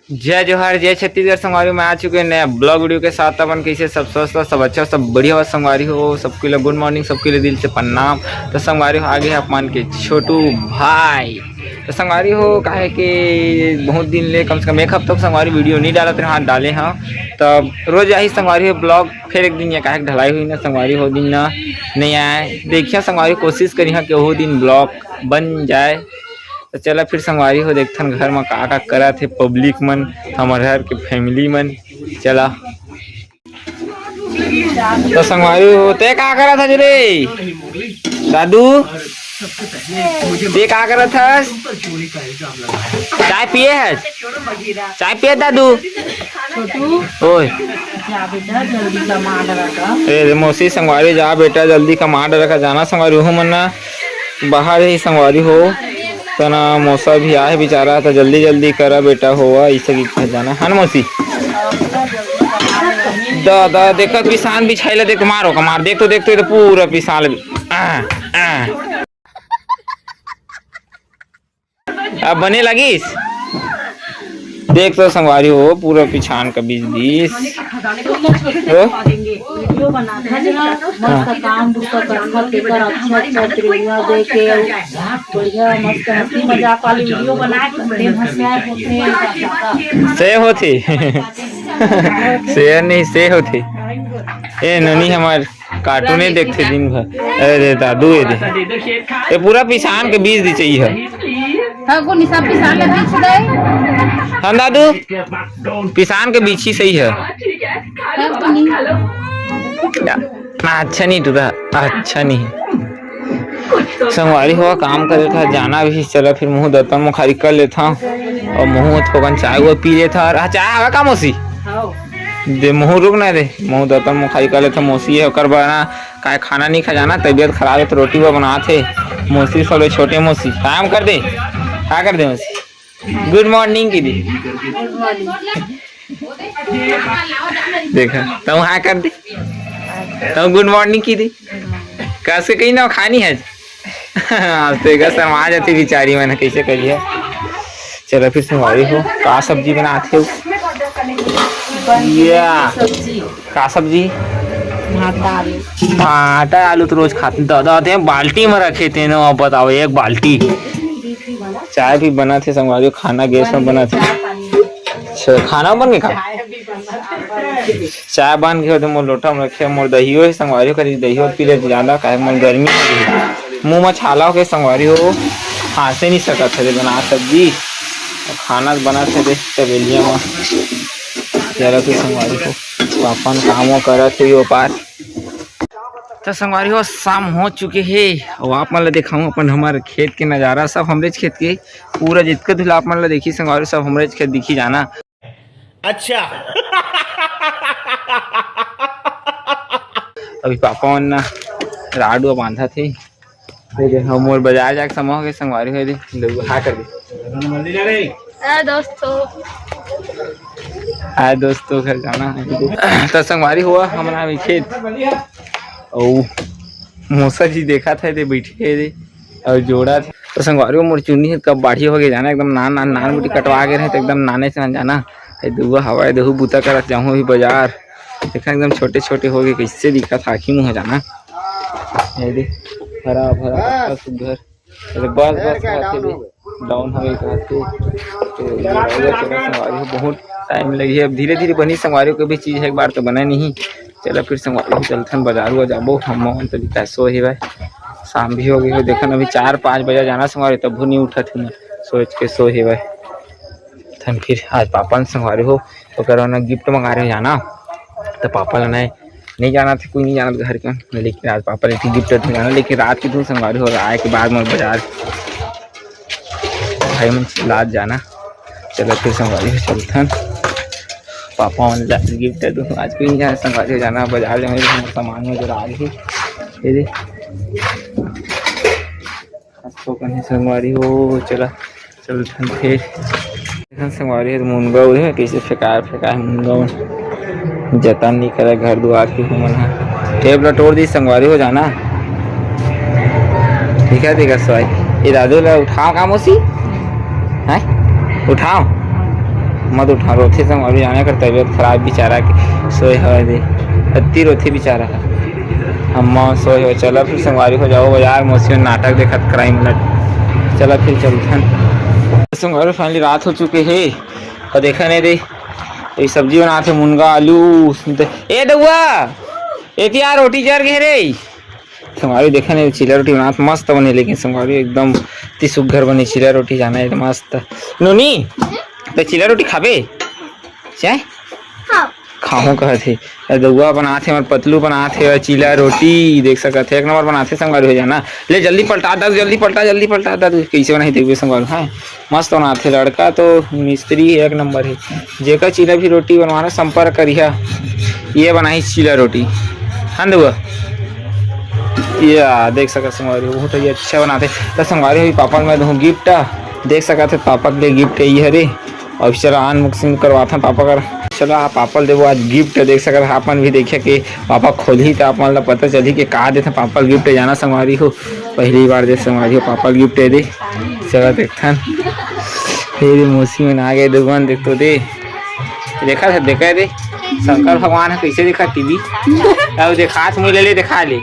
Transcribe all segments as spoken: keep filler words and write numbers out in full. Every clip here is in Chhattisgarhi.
जय जोहार, जय छत्तीसगढ़ संगवारी हो, मैं आ चुके हैं नया ब्लॉग वीडियो के साथ। अपन कैसे, सब स्वस्थ हो, सब अच्छा, सब बढ़िया हो संगवारी हो। सबके लिए गुड मॉर्निंग, सबके लिए दिल से प्रणाम। तो संगवारी हो, आगे है अपन के छोटू भाई। तो संगवारी हो, काहे कि बहुत दिन ले, कम से कम एक हफ्ता के संगवारी वीडियो नहीं डालत रहे, हाथ डाले हाँ। तो रोज आही संगवारी हो ब्लॉग, फिर एक दिन ये काहे कि ढलाई हुई ना संगवारी हो, दिन ना नहीं आए। देखिए संगवारी, कोशिश करी हाँ कि वो दिन ब्लॉग बन जाए। तो चला फिर संगवारी हो, देखथन घर में का का करत हे पब्लिक मन, हमर घर के फैमिली मन। चला तो संगवारी हो, ते का करत हस रे दादू? ते का करत हस? चाय पिए हस? चाय पिए दादू? छोटू, ओए, जा बेटा, जल्दी कमा डरा का। ए रे मौसी, संगवारी जा बेटा, जल्दी कमा डरा का। जाना संगवारी हो, मन ना बाहर ही संगवारी हो। तना मौसा भी आहे बेचारा, तो जल्दी जल्दी करा बेटा, होवा इसे की कह जाना है ना मौसी। दा दा देखा, पिसान बिछाई ला देख, मारो का मार, देख तो, देख तो, ये तो पूरा पिसान ल-, आ, आ। अब बने लगिस। देख तो संगवारी हो, पूरा पिछान का बीज दिस। हो? वीडियो बना के ना, मस्त काम दुख का कथा के कर, अच्छा अच्छा ट्रेनिंग दे के, बढ़िया मस्त हंसी मजाक वाली वीडियो बना के दिन हंसाए होते। से होती। शेयर नहीं, से होती। ए नोनी हमार कार्टूने देखथे दिन भर। अरे दादू, ये दे, ये पूरा पिसान के बीज दी चाहिए है। हाँ, को निशा पिसान के बीज दे। हाँ दादू, पिसान के बीज ही सही है। हाँ, को नहीं। ना, अच्छा नहीं टूटा, अच्छा नहीं। संगवारी हो, काम करे था, जाना भी, चला फिर मुंह दतन मुखारी कर लेता हूँ और मुंह थोकन चाय वो पी लेता। और हाँ, चाय आवा का मौसी? दे मुहूँ रुक ना दे, मुहूँ दतन मुखारी कर लेथे। मौसी हे ओकर बर ना, काय खाना नहीं खा जाना, तबीयत खराब है तो रोटी वो बनात हे। मौसी सबले छोटे मौसी, काम कर दे, हाँ कर दे मौसी। गुड मॉर्निंग की दी। देखा, तुम हाँ कर दे, तुम गुड मॉर्निंग की दी। कस के कहीं ना खानी है। आज तो एक शर्मा जाती बेचारी, मैंने कैसे करिए। चलो फिर संगवारी हो, का सब्जी बनात हे? या। सब्जी। का सब्जी? भाटा आलू। भाटा आलू तो रोज खाते दादा, आते हैं बाल्टी में रखे थे ना, बताओ एक बाल्टी। चाय भी बना थे संगवारी हो, खाना गैस में बना थे। अच्छा, खाना बन गया? चाय बन गया तो मोर लोटा में रखे, मोर दहियो है संगवारी हो, करी दहियो पी ले ज्यादा, काहे मोर गर्मी हो गई। मुंह में छाला हो के संगवारी हो, खांसे नहीं सकत हे बना सब्जी, खाना बना थे दे तबेलिया में। जरा तो संगवारी हो, अपन काम वो करत हे यो पार। तो संगवारी हो, शाम हो चुके हे और आप मन ला देखाऊं अपन हमारे खेत के नजारा, सब हमरेच खेत के, पूरा जितका धुला आप मन ला देखी संगवारी, सब हमरेच खेत दिखी जाना। अच्छा। अभी पापा मन ना राडुआ बांधा थे। ये दे, हम मोर बाजार जाके समा हो गए संगवारी हो दे, लोग हाँ कर दे। ए दोस्तों। हाय दोस्तों, घर जाना है। तो संगवारी हो, हमन अभी खेत। ओ, मौसा जी देखा था, दे बैठे है दे, और जोड़ा था। तो संगवारी हो, मोर चुन्नी है, कब बाढ़ी हो गए जाना, एकदम नान, नान, नान मुटी कटवा के रहे, तो एकदम नाने से ना जाना। ए दुआ हवाए देहू बूता करत जाहूँ अभी बाजार। देखा एकदम छोटे छोटे हो गए, कैसे दिखत आखी मुँह जाना। ये दे, हरा भरा पत्ता सुग्घर। अरे बस, बस, बस, बस, डाउन हो गए। डाउन हो गए कहत हे। तो ये रउआ चला संगवारी हो, बहुत टाइम लगी है। अब धीरे धीरे बनी संगवारी हो, कोई भी चीज है, एक बार तो बना नहीं। चला फिर संगवारी हो, चलथन बाजार हुआ जाबो। हम मन तो बिता सो ही भाई, शाम भी हो गई हो। देखन अभी चार पाँच बजे जाना संगवारी, तब नहीं उठत हूँ मैं, सोच के सो ही भाई। थन फिर आज पापा ने संगवारी हो, ओकर ना गिफ्ट मंगा रहे जाना, तो पापा ला नहीं, नहीं जाना थे, कोई नहीं जाना था घर के, लेकिन आज पापा ने गिफ्ट मंगाना, लेकिन रात की धूम संगवारी हो, आए के बाद में बाजार भाई मन चिल्लात जाना। चलो फिर संगवारी हो चलथन, पापा मन ला गिफ्ट दूँ। आज कोई नहीं जाना संगवारी हो, जाना बाजार जाना, सामान में जरा आ गई। ये दे। अच्छो कहीं संगवारी हो, चला, चलथन फिर। देखन संगवारी हो, मुनगा उहे कैसे फेंकाय, फेंकाय मुनगा मन। जतन नहीं करे घर दुआर के हमन ह। टेप ला तोड़ दी संगवारी हो जाना। ठीक है, ठीक है, सवाई। ये दादू ला उठाओ का मौसी? हैं? उठाओ। मत उठा, रोथे संगवारी, जाने कर तबीयत खराब बेचारा के, सोए हवे दे, अति रोथे बेचारा ह। अम्मा सोए हो, चला फिर संगवारी हो, जाओ बाजार, मौसी मन नाटक देखत, क्राइम लड़, चला फिर चलथन। संगवारी, फाइनली रात हो चुके हे, अउ देखा नहीं दे, ये सब्जी बनात हे, मुनगा, आलू। ए दउआ, एतिया रोटी जर गे रे। संगवारी देखा नहीं, चीला रोटी बनात मस्त बने, लेकिन संगवारी एकदम अति सुग्घर बने चीला रोटी, जाना है मस्त। नोनी, तो चीला रोटी खाबे? चाहे? हाँ। खाहूँ कहत हे। ए दउआ बनात हे, हमर पतलू बनात हे, चीला रोटी देख सकत हे, एक नंबर बनात हे संगवारी हो, जाना। ले जल्दी पलटा, दादू जल्दी पलटा, जल्दी पलटा, दादू कैसे बनाही देखबे संगवारी, हाँ। मस्त बनात हे लड़का, तो मिस्त्री एक नंबर हे। जेकर चीला भी रोटी बनवाना, संपर्क करिहा, ये बनाही चीला रोटी, हाँ दउआ। या देख सकत संगवारी हो, बहुत ही अच्छा बनाते। तो संगवारी हो, पापा ल मैं दूँ गिफ्ट, देख सकत हे पापा के लिए गिफ्ट यही हरे। अब चला अनबॉक्सिंग करवाथन पापा कर। चला पापा ल देबो आज गिफ्ट, देख सकत हे, अपन भी देखे के पापा खोलही त अपन ला पता चलही कि का देथे पापा ल गिफ्ट, जाना संगवारी हो। पहली बार दे संगवारी हो पापा ल गिफ्ट दे। चला देखथन। हे दे मौसी मन आ गे, दुगन देख तो दे। देखा था, देखा दे, शंकर भगवान ह कैसे देखा टीवी। अब देखा, हाथ मुँह ले ले, देखा ले।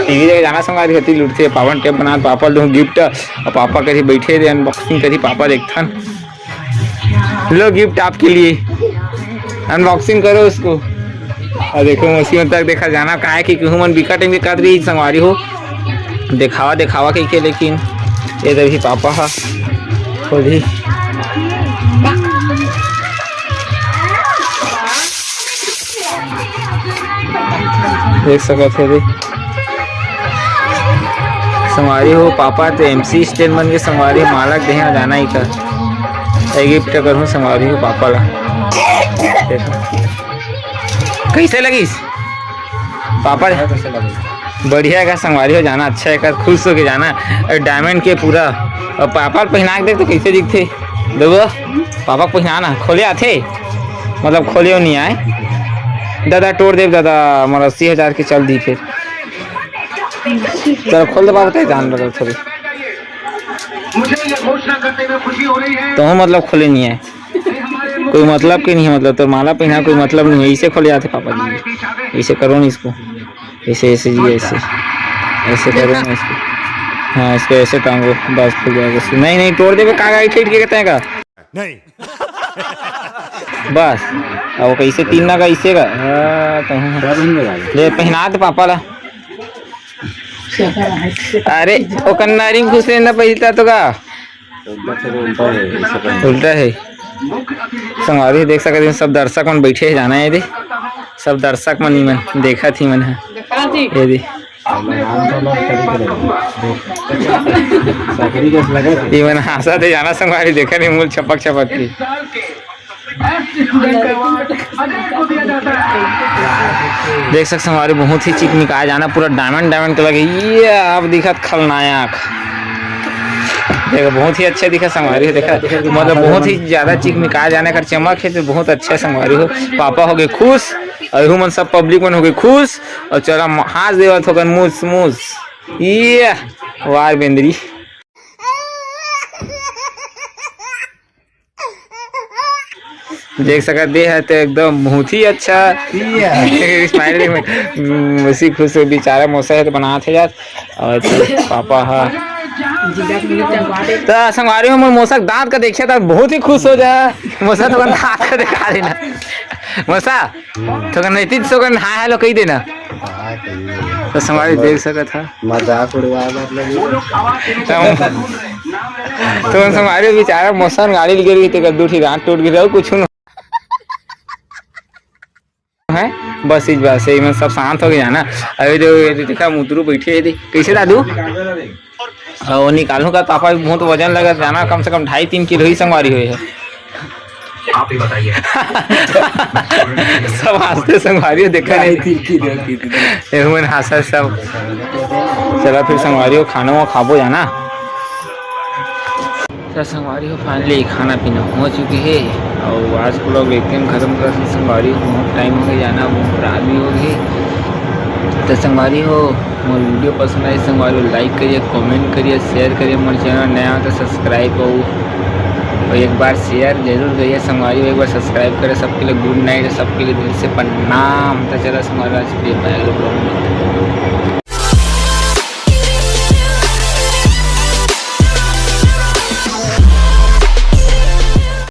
टीवी देखे जाना संगवारी हो, अति लुटथे। पावन टेप बनात, पापा ल दूँ गिफ्ट, अउ पापा करी बैठे दे, अनबॉक्सिंग करी पापा, देखथन। लो गिफ्ट आपके लिए, अनबॉक्सिंग करो उसको। अउ देखो मौसी मन तक देखा जाना, काहे कि केहू मन बिकट में बिकट रही संगवारी हो, देखावा देखावा कहिके, लेकिन ये तो भी पापा हा खोलही। देख सकत हे दे संगवारी हो, पापा तो एमसी स्टैंड बन के संगवारी हो, माला के देहे जाना ही का। ये गिफ्ट करहूँ संगवारी हो पापा ला। देखो। कैसे लगिस पापा? बढ़िया का संगवारी हो, जाना अच्छा है कर, खुश होके जाना। अउ डायमंड के पूरा, अउ पापा ल पहिना के देख तो कैसे दिखथे। देखो, पापा पहिना ना, खोले आथे, मतलब खोले नहीं आए। दादा तोड़ देब दादा, मोर अस्सी हजार के चल दी फिर। चलो खोल दे बाबू, तय जान लगे थोड़ी। मुझे ये घोषणा करते हुए खुशी हो रही है। तो मतलब खोले नहीं है, कोई मतलब के नहीं है, मतलब तो माला पहिना कोई मतलब नहीं है, इसे खोले आते पापा जी, इसे करो नहीं इसको, ऐसे ऐसे जी, ऐसे, ऐसे करो ना इसको। हाँ, इसको ऐसे टांगो, बस खुल जाएगा। नहीं नहीं, तोड़ देबे, का गाड़ी ठेठ के कहते हैं का? नहीं। बस, अब कैसे तीन ना का इसे का? हाँ, तो हाँ। ले पहिना दे पापा ला। अरे, ओकर नरिंग खुश ना पहिलता तो का? उल्टा है। संगवारी देख सकत हे, सब दर्शक मन बैठे हे, जाना है दे, सब दर्शक मन ही मन देखत ही मन है। ये दे। ये मन हंसत हे, जाना संगवारी, देखा नहीं मुंह छपक छपक के। देख सकते संगवारी, बहुत ही चिकमिकाए जाना, पूरा डायमंड डायमंड के लगे। ये अब दिखत खलनायक, देखो बहुत ही अच्छा दिखा संगवारी हो, देखा मतलब बहुत ही ज्यादा चिकमिकाए जाने का चमक है, तो बहुत अच्छा संगवारी हो। पापा हो गए खुश, अउ एहू मन सब पब्लिक मन हो गए खुश, अउ चला म-, हंस देवत होगन मुस मुस। ये वार बेंदरी। देख सकत दे है तो एकदम बहुत ही अच्छा। स्माइल देख में, हम्म, खुशी खुश बेचारा मोसा है तो बनात है यार। और पापा हा तो संगवारी हो, मोर मोसा के दांत का देखिया था, बहुत ही खुश हो जा। मोसा तो दांत का दिखा देना। मोसा तो नैतिक सो कर नहाया है लो कही देना। तो संगवारी देख सकत हा। मजाक उड़वा मतलब। तो संगवारी बेचारा मोसा गाड़ी ले गिर गई, तेकर दू ठी दांत टूट गई, कुछ न है। बस इस बात से मैं सब शांत हो गया ना। अभी जो ये देखा मुतरू बैठे है, देख। कैसे दादू? और निकालू का पापा भी बहुत वजन लगा जाना, कम से कम ढाई तीन किलो ही संगवारी हुई है। आप ही बताइए। सब हंसते संगवारी हो, देखा नहीं। तीन किलो, तीन किलो। ये मन हंसा सब। चला फिर संगवारी हो, खाना वो खाबो जाना। तो संगवारी हो, finally खाना पीना हो चुके हे अउ आज vlog एकदम खत्म कर दी संगवारी हो। बहुत time हो गया जाना, बहुत रात भी हो गई। तो संगवारी हो, मोर video पसंद आए संगवारी हो, like करिए, comment करिए, share करिए, मोर channel नया हो तो subscribe हो, और एक बार share जरूर करिए संगवारी हो, एक बार subscribe करें। सबके लिए good night, सबके लिए दिल से प्रणाम। तो चला संगवारी, आज के लिए bye, अगले vlog में